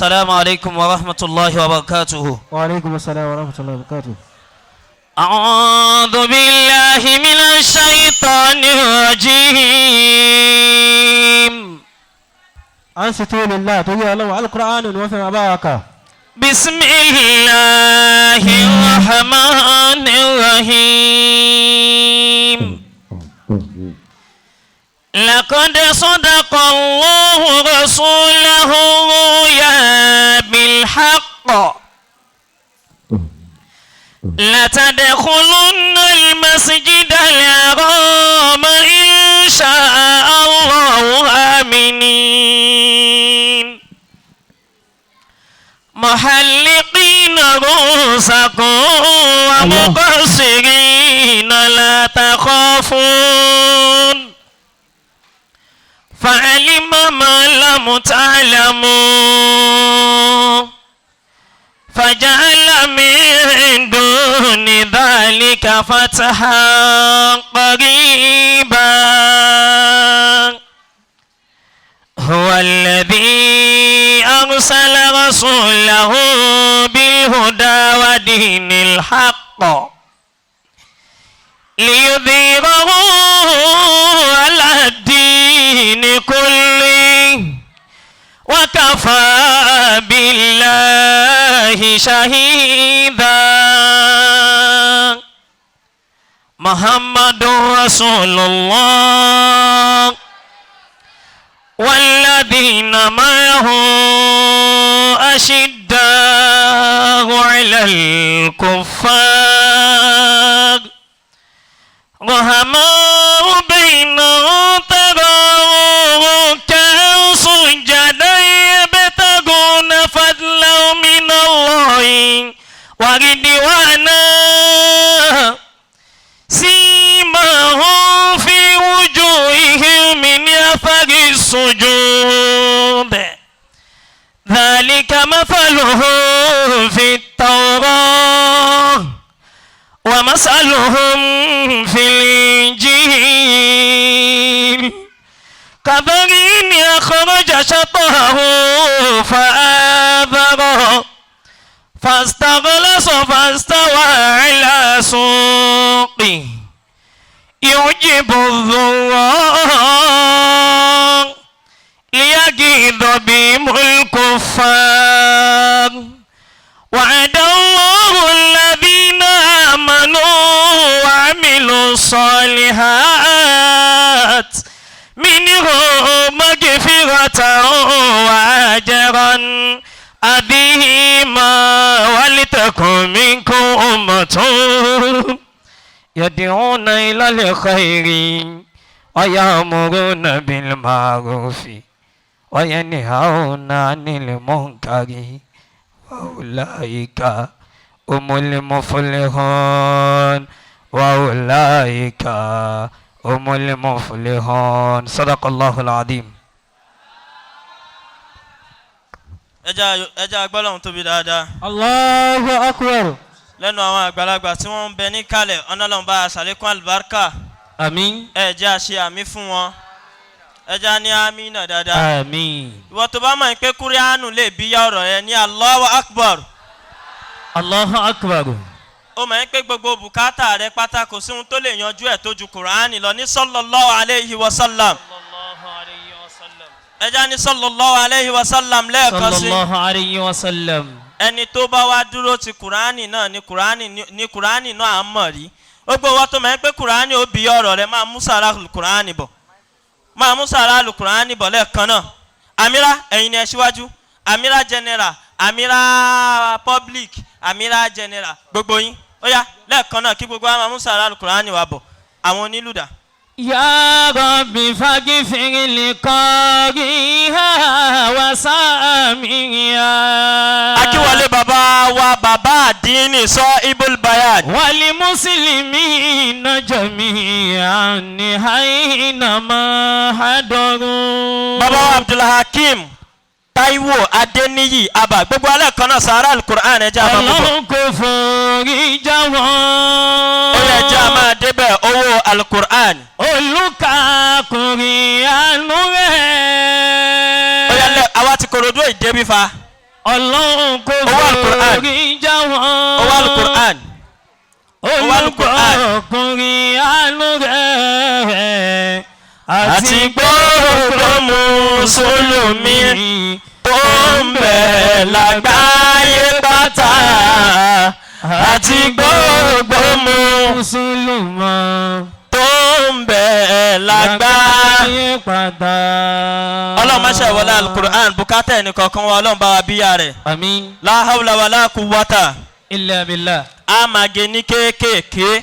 السلام عليكم ورحمة الله وبركاته. وعليكم السلام ورحمة الله وبركاته. أعوذ بالله من الشيطان الرجيم. أنصتوا لله torí Ọlọ́run, Al-Qur'an ni wọ́n fẹ́ máa bá wa kà. بسم الله الرحمن الرحيم. لقد صدق الله رسوله الرؤيا بالحق، لتدخلن المسجد الحرام إن شاء الله آمنين محلقين رؤوسكم ومقصرين لا تخافون، فعلم ما لم تعلموا فجعل من دون ذلك فتحا قريبا. هو الذي أرسل رسوله بالهدى ودين الحق ليظهره على الدين كله وكفى بالله شهيدا. محمد رسول الله والذين معه أشداء على الكفار رحماء بينهم، تراهم ركعا سجدا يبتغون فضلا من الله ورضوانا، سيماهم في وجوههم من أثر السجود، ذلك مثلهم في التوراة ومثلهم في الإنجيل كزرع أخرج شطأه فآزره فاستغلظ فاستوى على سوقه يعجب الزراع ليغيظ بهم الكفار. وعد الله الذين آمنوا وعملوا الصالحات منهم مغفرة وأجرا عظيما. ولتكن منكم أمة يدعون إلى الخير ويأمرون بالمعروف وينهون عن المنكر وأولئك هم المفلحون، وأولئك هم المفلحون. صدق الله العظيم. Ẹ jẹ́ agbọ́lọ́hún tóbi dáadáa. Allahu akbar. Lẹ́nu àwọn àgbàlagbà tí wọ́n ń bẹ níkàlẹ̀, ọ̀nàlọ́run bá a ṣàlékún àlùbáríkà. Àmín. Ẹ jẹ́ a ṣe àmín fún wọn, ẹ jẹ́ a ní àmín náà dáadáa. Àmín. Ìwọ tó bá mọ̀ pé kúríánù lè bí yá ọ̀rọ̀ yẹn, ní Allahu Akbar. Allahu akbar. Ó mọ̀ pé gbogbo bùkátà rẹ pátá, kò sí ohun tó lè yanjú ẹ̀ tó ju Kùránì lọ, ní sallallahu alayhi wa sallam. Ẹ jẹ́ a ní sallallahu alayhi wa sallam lẹ́ẹ̀kan sí. Sallallahu alayhi wa sallam. Ẹni tó bá wá dúró ti Kùránì náà ní Kùránì ní Kùránì náà à ń mọ̀ rí. Ó gbọ́ wọ́n tó mọ̀ pé Kùránì ó bí ọ̀rọ̀ rẹ, máa mú sàrà Kùránì bọ̀, máa mú sàrà Kùránì bọ̀ lẹ́ẹ̀kan náà. Àmírà, ẹ̀yin ni ẹ síwájú, àmírà general, àmírà public, àmírà general, gbogbo yín, ó yá, lẹ́ẹ̀kan náà, kí gbogbo wa máa mú sàrà Kùránì wa bọ̀. Àwọn onílùdà. يا رب فاغفر لقارئها وسامعها. Akíwọlé bàbá wa, bàbá àdínì sọ ibul bayan. وللمسلمين جميعا أينما حضروا. Bàbá wa Abdulhakeem Taiwo Adeniyi Abba, gbogbo alẹ́ kan náà, sàrà alukur'an, ẹ jẹ́ àmọ́ gbogbo. Ọlọ́run kò forí já wọn. Ó yẹ jẹ́ àmọ́ débẹ̀ owó alukur'an. Olùkàkùnrin àánú rẹ̀. Ó yẹ lẹ àwa ti Kòròdú ìdébí fa. Ọlọ́run kò Owó Al-Qur'an. forí já wọn. Owó Al-Qur'an. Owó Al-Qur'an. Olùkọ́kùnrin àánú rẹ̀ Àti gbogbo mùsùlùmí tó ń bẹ lágbàáyé pátá. Àti gbogbo mùsùlùmọ́ tó ń bẹ lágbàáyé. pátá. Ọlọ́run má ṣe wọlé Al-Qur'an bùkátà ẹnì kọ̀ọ̀kan wa Ọlọ́run bá wa bíyà rẹ̀. Àmín. La hawla wala quwwata. Illa billah. A máa gé ní kéékèèké.